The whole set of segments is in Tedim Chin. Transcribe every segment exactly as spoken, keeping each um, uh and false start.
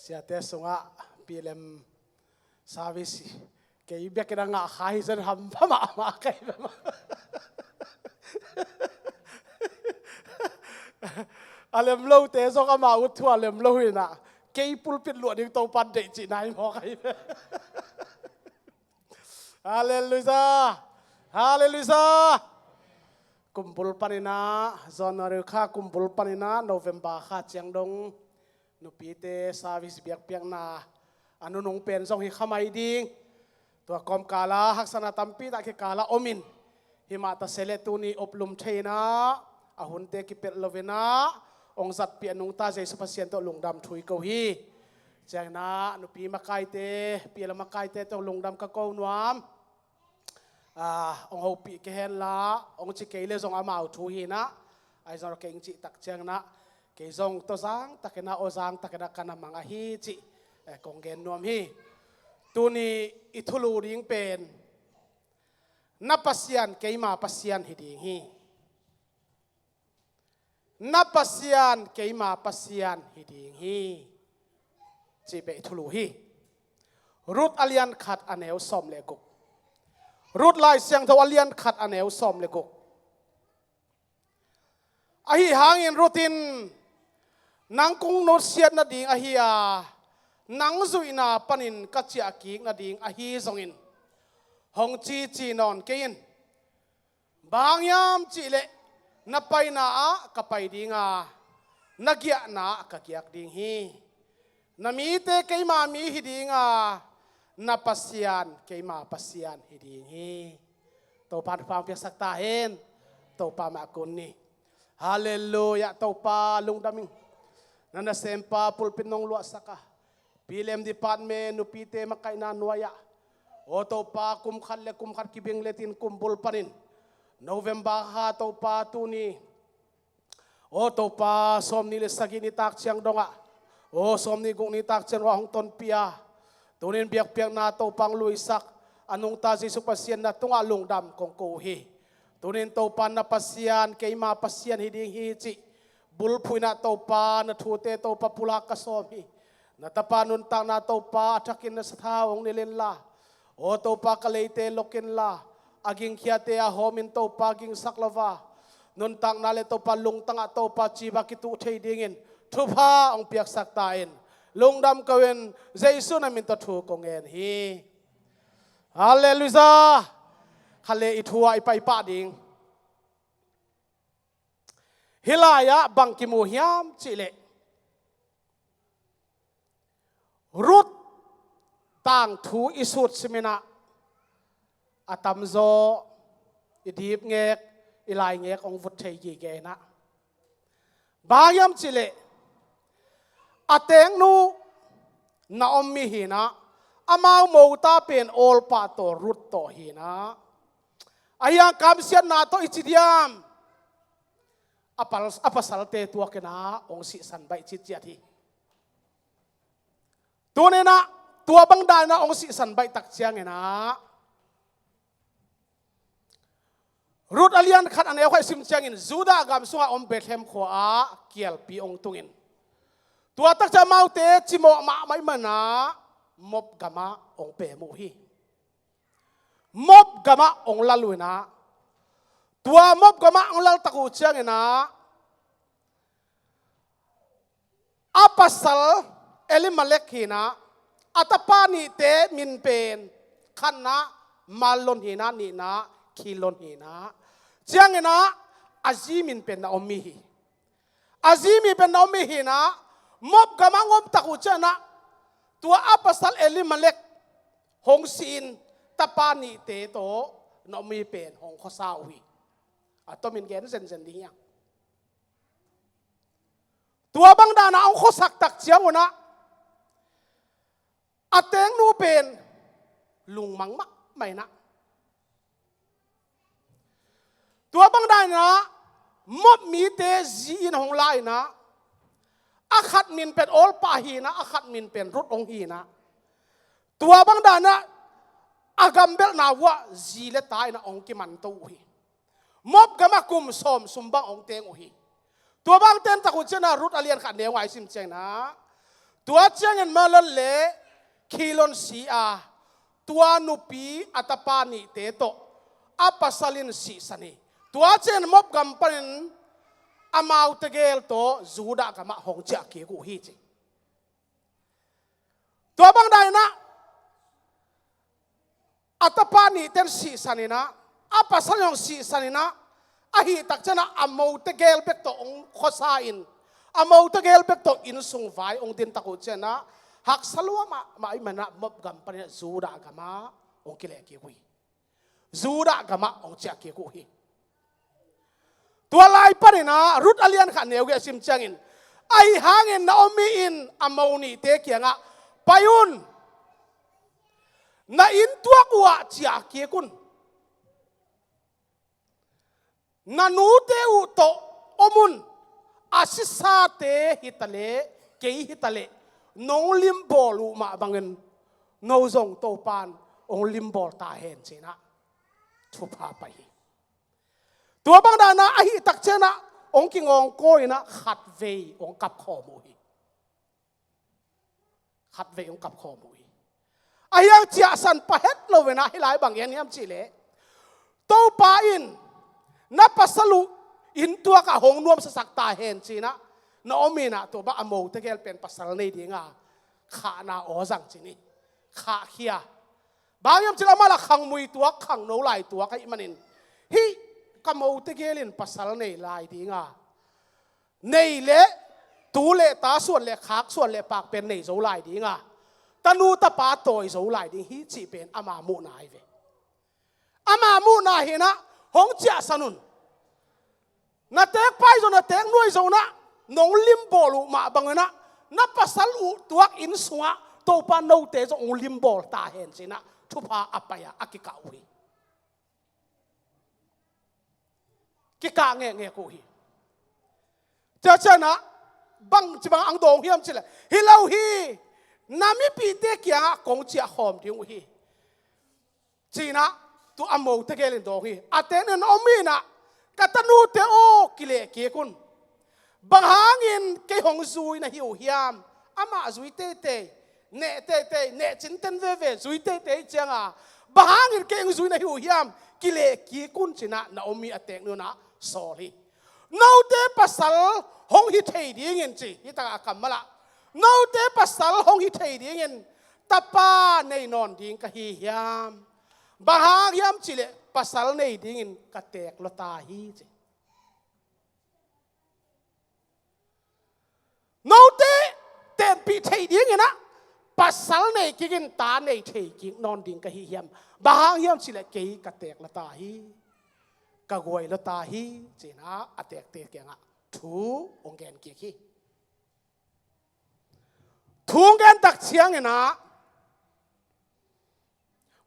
Siate sungah pilem service kei biakinn a ngah kha hi zan ham pha mahmah kei. A lem lote zong ama ut thu a lem lo hinah kei pulpit luah ding Topan deih cih nai mawk ahi. Halleluiah. Halleluiah. Kumbul paninah January kha, kumbul paninah November kha ciang dong nupite service biakpiakna a nunung pen zong hi khamai ding. Tua kawmkala haksana tampi tak kikala omin himah ta sele tuni oplum theinah a hunte kipelh lovinah ong zatpih a nungta Jesu Pasian tawh lungdam thui ko hi. Cianginah nupi makaite, pila makaite tawh lungdam ka ko nuam. Ah, ong hopih kei henla ong ci kei le zong amau thu hinah, ai zong kei ing cih tak cianginah kei zong tawzang takinah awzang takinah ka na mang ahi cih, eh, kong gen nuam hi. Tuni i thulu ding pen na Pasian keima Pasian hi ding hi. Na Pasian keima Pasian hi ding hi, cih beh thulu hi. Ruth a lian khat a neu sawm le guk. Ruth Lai Siangtho a lian khat a neu sawm le guk. Ahi hangin Ruth in nang kong nusiat nading ahi a, nang zuihna panin ka ciahkik nading ahi zongin hong cici nawn kei in. Bang hang hiam cihleh na paina ah ka pai dinga, na giahna ah ka giak ding hi. Na mite keima mi hi dinga, na Pasian keima Pasian hi ding hi. Topa thupha piaksak ta hen. Topa mah kun ni. Halleluiah. Topa lungdam ing. Na nasempa pulpit nong luahsak a, pilem department nupite makaihna nuai-ah, aw Topa, kum khat le kum khat kibing letin kumbul panin November kha Topa tuni, aw Topa, sawmnih le sagih nitak ciang dongah, aw sawmnih guk nitak ciang dongah hong tonpih a, tunin biakpiakna Topa hong luisak a nungta Jesu Pasian na tungah lungdam kong ko uh hi. Tunin Topa na Pasian keima Pasian hi ding hi cih bulphuh inah Topa na thute Topa pulak ka sawm hi. Na tapa nuntakna Topa a thakin na sathau hong nilh inla, aw Topa, ka leite lok inla, a gingkhiate a hawmin Topa gingsak lova, nuntakna le Topa lungtangah Topa ciba kituh thei dingin thupha hong piaksak ta in. Lungdam ko in, Jesu na min tawh thu kong ngen hi. Halleluiah. Kha le i thu ah i paipah ding. Hih lai-ah bang kimu hiam cihleh, Ruth tangthu i sut siminah a tamzaw i dipngek, i laingek hong vut thei gige inah. Bang hiam cihleh, a tengnu Naomi hinah, amau mota pen Orpah tawh Ruth tawh hinah. Ahi hang kamsiatna tawh i ci diam, a pal-, a pasalte tuakinah hong sihsan baih citciat hi. Tuninah tua bang daninah hong sihsan baih tak cianginah, Ruth a lian khat a neu khat i sim ciangin Judah gam sungah om Bethlehem khua-ah kialpi hong tungin, tua takciang amaute cimawh mahmah ih manah Moab gamah hong pem uh hi. Moab gamah hong lal uh inah, tua Moab gamah hong laltak uh cianginah, a pasal Elimelek hinah, a tapa nihte min pen khatna Mahlon hinah, nihna Khilion hinah. Cianginah a zi min pen Naomi hi. A zi min pen Naomi hinah, Moab gamah hong omtak uh cianginah, tua a pasal Elimelek hong si-in tapa nihte tawh Naomi pen hong khuasa uh hi. A tomin gen zenzen ding hiang. Tua bang danah hong khuasak tak ciang unah, a tengnu pen lungmang mahmah inah, tua bang danah Moab mite zi in hong la inah, a khat min pen Orpah hinah, a khat min pen Ruth hong hinah, tua bang danah a gambelhna vuah zi le ta inah hong kimanto uh hi. Moab gamah kum sawm sum bang hong teng uh hi. Tua bang tentak uh cianah Ruth a lian khat neu nga i sim cianginah, Tua ciangin Mahlon le Khilion si a, tua nupi a tapa nihte tawh a pasal in sihsan hi. Tua ciangin Moab gam panin amau tegel tawh Judah gamah hong ciah kik uh hi ci. Tua bang dainah a tapa nihten sihsan inah, a pasal in hong sihsan inah, ahih tak cianah a mote gel bek tawh hong khuasa in, a mote gel bek tawh innsung vai hong din tak uh cianah, haksa lua mahmah ahih manah Moab gam paninah Judah gamah hong kileh kik uh hi. Judah gamah hong ciah kik uh hi. Tua lai paninah Ruth a lian khat neu giat sim ciangin, ahi hangin Naomi in a mo nihte kiangah, pai un, na inn tuak uhah ciah kik un, na nute uh tawh om un, a sisate hitaleh, kei hitaleh, nong limbawl uh mah bangin no zong Topan hong limbawl ta hen cinah thupha pai hi. Tua bang dana ahih tak cianah hong kingawngkawi inah khatvei hong kapkhawm uh hi. Khatvei hong kapkhawm uh hi. Ahi hang ciahsan pha het lo inah hih lai bang en hiam cihleh, Topa in na pasal uh inn tuakah hong nuamsasak ta hen cinah Naomi inah tua bang a mote gel pen pasal nei dinga khahna aw zang cin hi. Khahkhia. Bang hiam cihleh amah la khangmui tuak, khangno lai tuak ahih manin, hih ka mote gel in pasal nei lai dinga, nei le tu le ta suan le khak suan le pak pen nei zo lai dinga, tanu tapa tawi zo lai ding hi cih pen ama muhna ahi ve. Ama muhna hinah hong ciahsan un. Na teek pai zo, na teek nuai zo nah, nong limbawl uh mah banginah na pasal uh tuak inn sungah Topa note zong hong limbawl ta hen cinah thupha a pai-ah a kikah uh hi. Kikah ngekngek uh hi. Tua cianah bangci bang ang dawng hiam cihleh, hi lo hi, na mipihte kiangah kong ciahkhawm ding uh hi cinah tua a mote gel in dawng hi. A teeknu in om inah, ka tanute aw, kileh kik un. Bang hangin kei hong zui na hi uh hiam? Amah zui teitei, neh teitei, neh cinten veve, zui teitei cianga, bang hangin kei hong zui na hi uh hiam? Kileh kik un cinah Naomi a teeknu inah sawl hi. Note pasal hong hi thei dingin ci, hih takah a kammal ah, note pasal hong hi thei dingin tapa nei nawn ding ka hi hiam? Bang hang hiam cihleh pasal nei dingin ka teek lua ta hi ci. Note tenpih thei dinginah pasal nei kikin ta nei thei kik nawn ding ka hi hiam? Bang hang hiam cihleh kei ka teek lua ta hi, ka guai lua ta hi cinah a teekte kiangah thu hong gen kik hi. Thu hong gen tak cianginah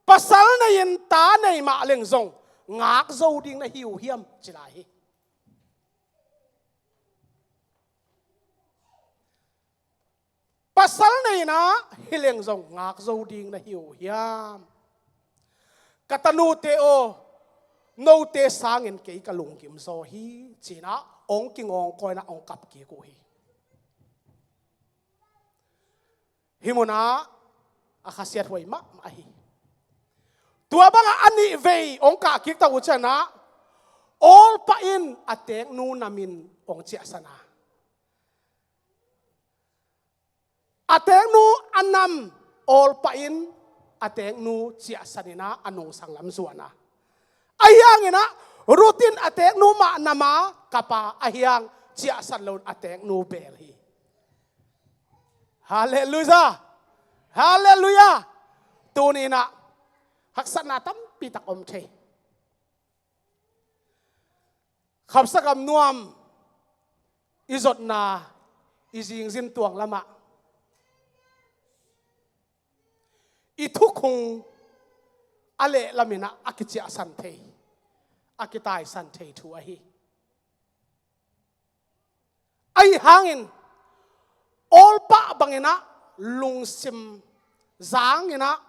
pasal nei-in ta nei mah leng zong ngak zo ding na hi uh hiam ci lai hi. Pasal nei-inah hi leng zong ngak zo ding na hi uh hiam? Ka tanute aw, note sangin kei ka lunggim zaw hi cinah hong kingawngkawi inah hong kap kik uh hi. Hih munah a khasiat huai mahmah hi. Tua bangah a nih vei hong kah kik tak uh cianah Orpah in a teeknu namin hong ciahsan a, a teeknu a nam Orpah in a teeknu ciahsan inah a nungsang lam zuan a, ahi hanginah Ruth in a teeknu mah nam a kap a, ahi hang ciahsan loin a teeknu beel hi. Halleluiah. Halleluiah. Tuni inah haksatna tampi tak om thei. Khamsa gam nuam i zotna i zingzin tuang lamah i thukhung a lehlam inah a kiciahsan thei, a kitaisan thei thu ahi. Ahi hangin Orpah banginah lungsim zanginah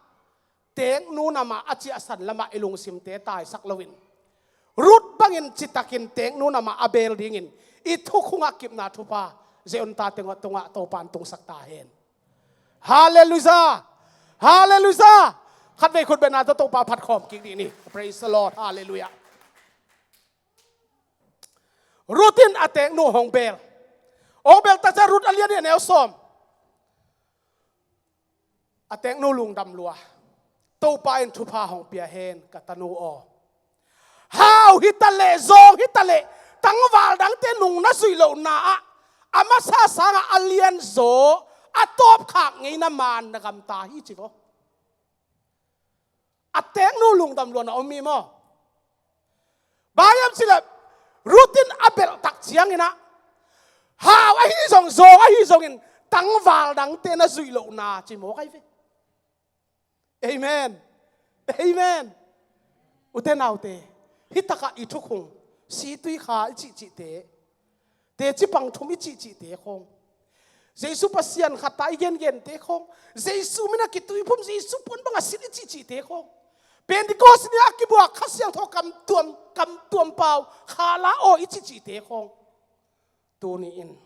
teeknu namah a ciahsan lamah i lungsimte taisak loin, Ruth bangin citakin teeknu namah a beel dingin i thukhungah kipna thupha zehonta tengah tungah Topan tungsak ta hen. Halleluijah. Halleluijah. Khatvei khut bengna tawh Topa phat khawm kik dih ni. Praise the Lord. Halleluijah. Ruth in a teeknu hong bel. Hong bel takciang Ruth a lian nih a neu sawm. A teeknu lungdam lua. Topa in thupha hong pia hen ka tanu aw. Hau hi taleh, zawng hi taleh, tangval dangte nung na zuih lohna ah a masa sangah a lianzaw a tawpkhak ngei na man na gamta hi ci vo. A teeknu lungdam luan a om mi maw? Bang hiam cileh Ruth in a belh tak ciangin ah, hau ahi zong, zawng ahi zongin tangval dangte na zuih lohna ci mawk ahi ve. Amen. Amen. Ute naute, hi takah i thukhung, situi kha i cihcihte, teci pang thum i cihcihte khawng, Jesu Pasian khat ta i gengente khawng, Jesu min a kituiphum, Jesu puan bang a sit i cihcihte khawng, Pentecost ni a kibuak Kha Siangtho kam tuam, kam tuam pau kha la aw i cihcihte khawng, tuni in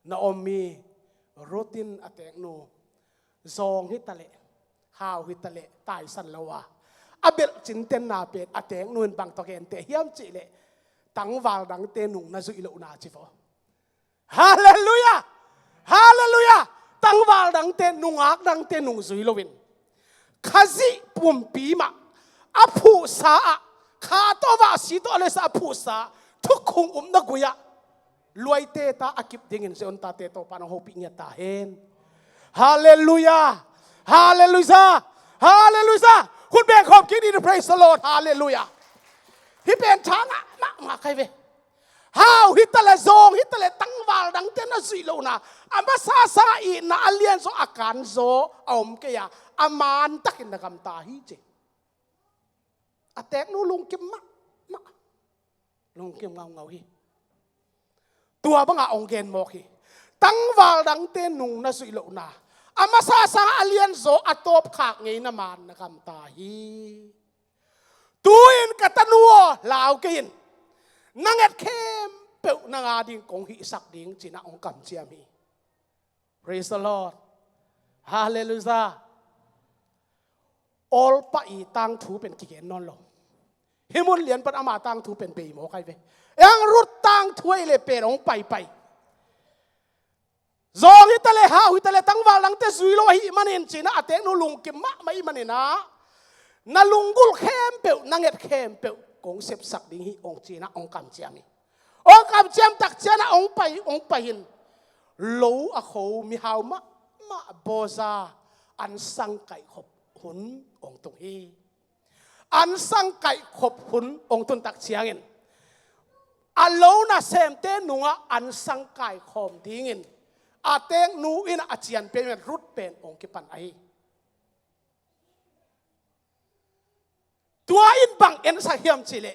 na om mi Ruth in a teeknu zawng hi taleh, hau hi taleh taisan lo a, a belh cintenna pen a teeknu in bang tawh genteh hiam cihleh, tangval dangte nung na zuih lohna ci vo. Halleluijah. Halleluijah. Tangval dangte, nungak dangte nung zui loin, Khazih pumpi mah a phuhsa ah, kha tawh vahsi tawh a lesa a phuhsa thukhung upna gui-ah luaite ta a kip dingin Zion tate Topa nong hopih ngiat ta hen. Halleluijah. Halleluijah. Halleluijah. Khut beng khawm kik ni. Praise the Lord. Halleluijah. Hih pen tha ngah mahmah ka hi ve. Hau hi taleh, zawng hi taleh, tangval dangte na zuih lohna a masa sangah itna a lianzaw, a kanzaw a om kei a, a mantakin na gamta hi ci. A teeknu lungkim mahmah. Lungkim ngaungau hi. Tua bangah hong gen mawk hi. Tangval dangte nung na zuih lohna a masa sangah a lianzaw a tawpkhak ngei na man na gamta hi. Tu-in ka tanu aw, lau kei in. Na nget khempeuh nang a ding kong hihsak ding ci-in ah hong kamciam hi. Praise the Lord. Halleluijah. Orpah i tangthu pen kigen nawn lo. Hih mun lian pan ama tangthu pen bei mawk ahi ve. Ei ang Ruth tangthu ahih leh pen hong paipai. Zawng hi taleh, hau hi taleh, tangval dangte zui lo ahih manin ci-in ah a teeknu lungkim mahmah ahih manin ah, na lunggulh khempeuh, na nget khempeuh kong sepsak ding hi hong ci-in ah hong kamciam hi. Hong kamciam tak ciangin ah hong pai, hong pai in, lo a kho mihau mahmah Boaz ansang kaihkhop hun hong tung hi. Ansang kaihkhop hun hong tun tak ciangin, a lo nasemte nungah ansang kaikhawm dingin a teeknu in a cianpih in Ruth pen hong kipan ahi. Tua in bang ensak hiam cihleh,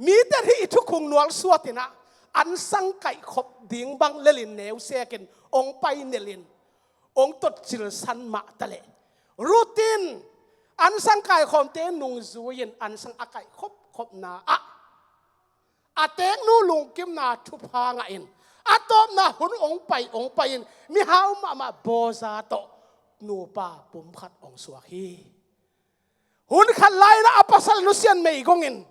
mite hih i thukhung nualsuat in ah ansang kaihkhop ding bang lelin neusekin hong pai nelin, hong totcilsan mah taleh, Ruth in ansang kaikhawmte nungzui-in ansang a kaihkhopkhopna ah a teeknu lungkimna thupha ngahin, a tawpna hun hong pai, hong pai-in, mihau mahmah Boaz tawh nupa pumkhat hong suak hi. Hun khat lai-in ah a pasal nusiat meigongin,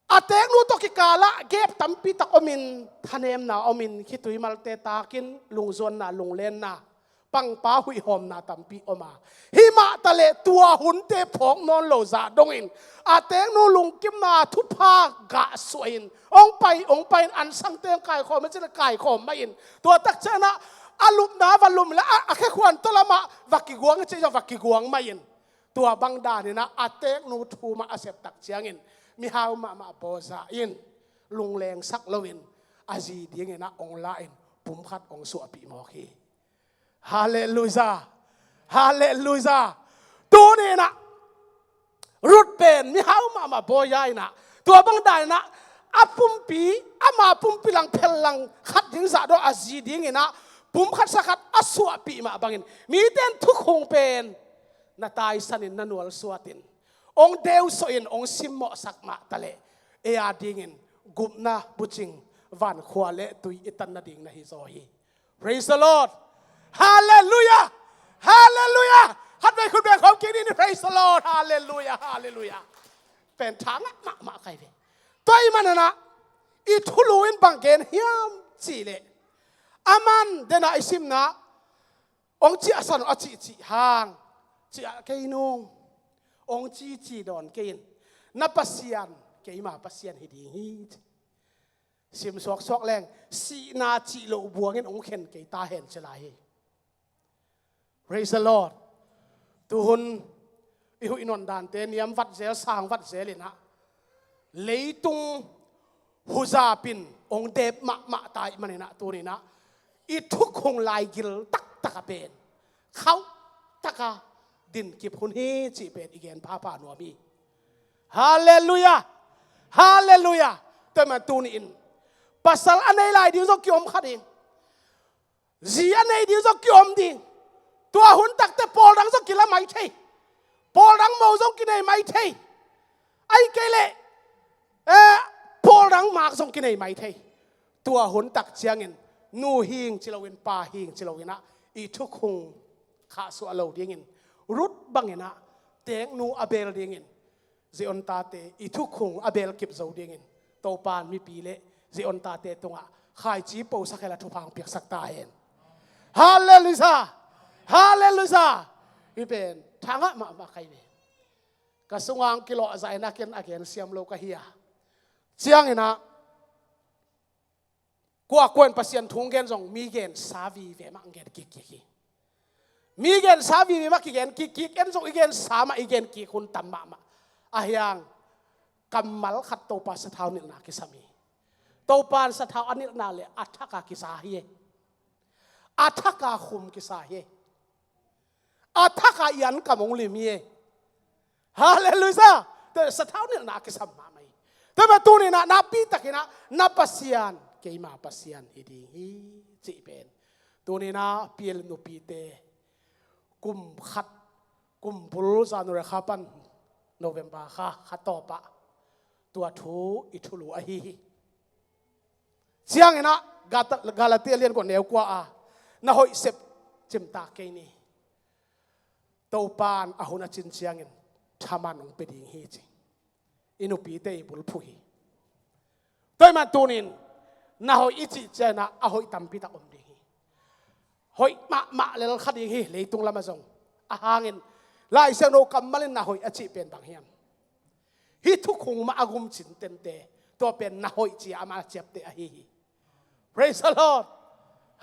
a teeknu tawh kikalah gap tampi tak omin, thanemna omin, khitui malte takin, lungzuanna, lunglenna, pangpa huihawmna tampi om a, himah taleh tua hunte phawk nawn lo zah dongin a teeknu lungkimna thupha gah suahin hong pai, hong pai-in ansangte hong kaikhawm a cih leh kaikhawm mah in, tua tak ciangin ah a lupna va lup leh a, a khekhuan tawh lamah va kiguang a cih leh va kiguang mah in, tua bang danin ah a teeknu thu mah a sep tak ciangin mihau mahmah Boaz in lunglengsak loin a zi dingin ah hong la-in pumkhat hong suahpih mawk hi. Halleluijah. Halleluijah. Tuni-in ah Ruth pen mihau mahmah Boaz in ah, tua bang danin ah a pumpi, ama pumpi lang phel lang khat ding zah dong a zi dingin ah pumkhat sakhat a suahpih mah bangin, mite in thukhung pen na taisanin, na nualsuatin, hong deusuahin, hong simmawhsak mah taleh, ei a dingin gupna, bucing, vankhua leh tui i tan nading na hizaw hi. Praise the Lord. Halleluiah! Halleluiah! Khatvei khut beng khawm kik ni. Praise the Lord. Halleluiah. Halleluiah. Pen tha ngah mahmah kai ve. Tua ahih manin ah i thulu in bang gen hiam cih leh, aman den a i simna, hong ciahsan a cihcih hang, ciah kei nung, hong cici dawn kei in, na Pasian keima Pasian hi ding hi, ci. Sim suaksuak leng, sihna cih loh buangin hong khen kei ta hen ci lai hi. Praise the Lord. Tuhun i huih nuam dante niam vat zel, sang vat zel in ah, leitung huzap in hong dep mahmah ta ahih manin ah, tuni in ah i thukhun laigil taktak a pen khauh taka dinkip hun hi cih pen i gen phapha nuam hi. Halleluiah! Halleluiah! Tua ahih manin tuni in pasal a nei lai ding zong ki-om kha ding. Zi a nei ding zong ki-om ding. Tua hun takte pawl dang zong kila mai thei. Pawl dang mo zong kinei mai thei. Ahih kei leh, eh, pawl dang mak zong kinei mai thei. Tua hun tak ciangin nu hing ci loin, pa hing ci loin ah, i thukhun khahsuah lo dingin, Ruth bangin ah teeknu a beel dingin, Zion tate i thukhun a beel kip zo dingin Topa'n mipi le Zion tate tungah khaici posak hel a thupha hong piaksak ta hen. Halleluiah! Halleluiah! Hih pen tha ngah mahmah kai ve. Ka sungah hong kilawh zah in ah ken a gen siam lo ka hi a, ciangin ah kuakua in Pasian thu hong gen zong mi gensa vive mah hong gen kikkik hi. Mi gensa vive mah kigen kikkik, en zong i gensa mah i gen kik hun tam mahmah. Ahi hang kammal khat Topa sathau nilhna kisam hi. Topa'n sathau a nilhna le a thak a kisa hi. A thak a khum kisa hi. A thak a i ankam hong lim hi. Halleluiah! Tua sathau nilhna a kisam mahmah hi. Tua ahih manin tuni in ah nakpi takin ah na Pasian keima Pasian hi ding hi, cih pen tuni in ah P L nupite kum khat, kum bul January kha pan November kha, kha tawpah tua thu i thulu ahi hi. Ciangin ah Gata-, Galatia lian kua neu kua a na hoih sep cimtak kei ni. Topa'n a hun a cin ciangin thaman hong pia ding hi, ci. I nupite i bulphuh hi. Tua ahih manin tuni in na hoih i cih ciangin ah a hoih tampi tak om ding hi. Hoih mahmah lel kha ding hi, leitung lamah zong. Ahang in Lai Siangtho kammal in na hoih a cih pen bang hiam? Hih thukhun mah a gum cin tente, tua pen na hoih ci-a amah a ciapteh ahi hi. Praise the Lord.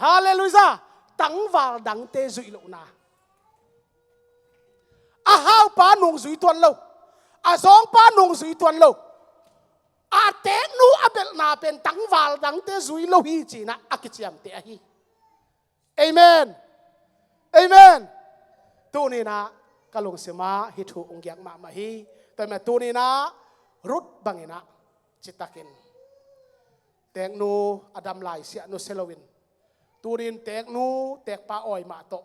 Halleluiah. Tangval dangte zuih lohna. A haupa nungzui tuan lo. A zawngpa nungzui tuan lo. A teeknu a belhna pen tangval dangte zui lo hi ci-in ah a kiciamteh ahi. Amen. Amen. Tuni in ah ka lungsim ah hih thu hong giak mahmah hi. Tua ahih manin tuni in ah Ruth bangin ah citakin teeknu a dam lai siah nusia loin, tuni in teeknu teekpa awi mah tawh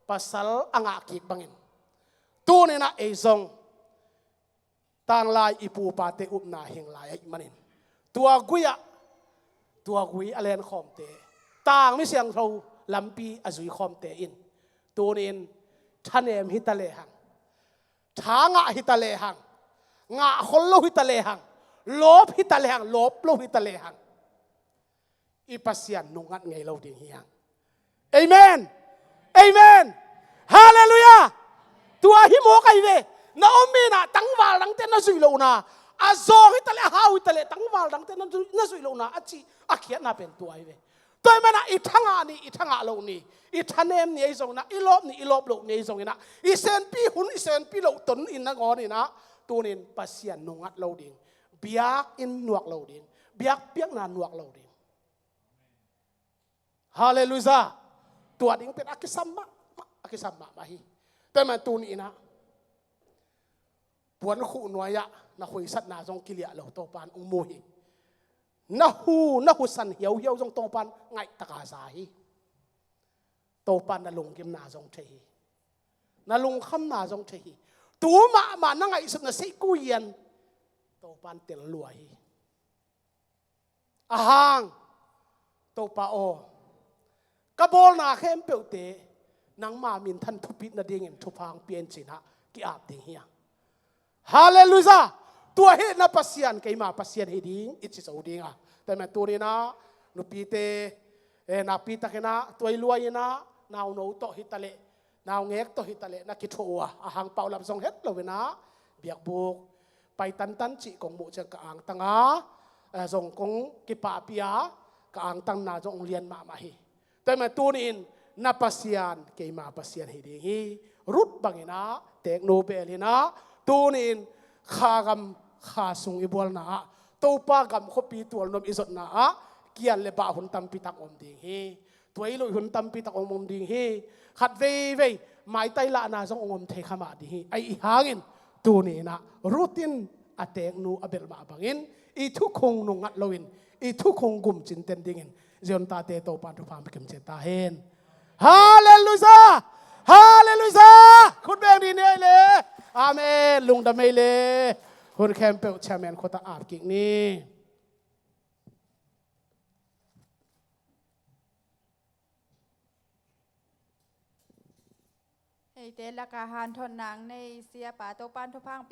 pasal a ngah kik bangin, tuni in ah ei zong tanglai i pu i pate upna hing lai ahih manin, tua gui-ah, tua gui a lenkhawmte, tangmi siangtho lampi a zuikhawmte in tuni in thanem hi ta lehang, tha ngah hi ta lehang, ngah khol lo hi ta lehang, lawp hi ta lehang, lawp lo hi ta lehang, i Pasian nungngat ngei lo ding hi hang. Amen. Amen. Halleluiah. Tua hi mawk ahi ve. Na om in ah tangval dangte na zuih lohna, a zawng hi ta leh, a hau hi ta leh, tangval dangte na zuih, na zuih lohna a cih a khiatna pen tua ahi ve. Tua ahih manin ah i tha ngah ni, i tha ngah loh ni, i thanem ni ahi zongin ah, i lawp ni, i lawp loh ni ahi zongin ah, i senpi hun, i senpi loh ton in nangawn in ah tuni in Pasian nungngat lo ding, biakinn nuak lo ding, biakpiakna nuak lo ding. Halleluiah. Tua ding pen a kisam mahmah, a kisam mahmah hi. Tua ahih manin tuni in ah puan khuh nuai-ah na khuisatna zong kiliah lo, Topa'n hong mu hi. Na hu, na husan hiauhiau zong Topa'n ngaihtak a za hi. Topa'n na lunggimna zong thei hi. Na lungkhamna zong thei hi. Tu mahmah na ngaihsutna seih kul hiam, Topa'n tel lua hi. Ahang, Topa aw, ka bawlna khempeuhte nangma minthan thupit nadingin thupha hong pia in ci-in ah ki-ap ding hi hang. Halleluiah! Tua hi na Pasian, keima Pasian hi ding i ci zo ding a. Tua ahih manin tuni-in ah nupite, eh, nakpi takin ah tua i luai-in ah nauno tawh hi ta leh, naungek tawh hi ta leh na kithuah uh a, a hang paulap zong het lo-in ah biakbuk pai tantan cih kong muh ciang ka angtang a, eh, zong kong kipahpih a, ka angtanna zong hong lian mahmah hi. Tua ahih manin tuni-in na Pasian, keima Pasian hi ding hi. Ruth bangin ah teeknu beel hi-in ah tuni-in kha gam kha sung i bualna ah, Topa gam khuapi tualnuam i zotna ah kial le bah hun tampi tak om ding hi. Tuailuih hun tampi tak om, om ding hi. Khat veivei maitai lahna zong om thei kha mah ding hi. Ahih hangin tuni-in ah Ruth in a teeknu a belh mah bangin i thukhun nungngat loin i thukhun gum cinten dingin Zion tate Topa'n thupha hong pia kim ciat ta hen. Halleluiah! Halleluiah! Khut beng dih ni ei le. Amen. Lungdam ei le. Hun khempeuh chairman khut ah ap kik ni. Eite lakah hanthotna nei siapa Topa'n thupha hong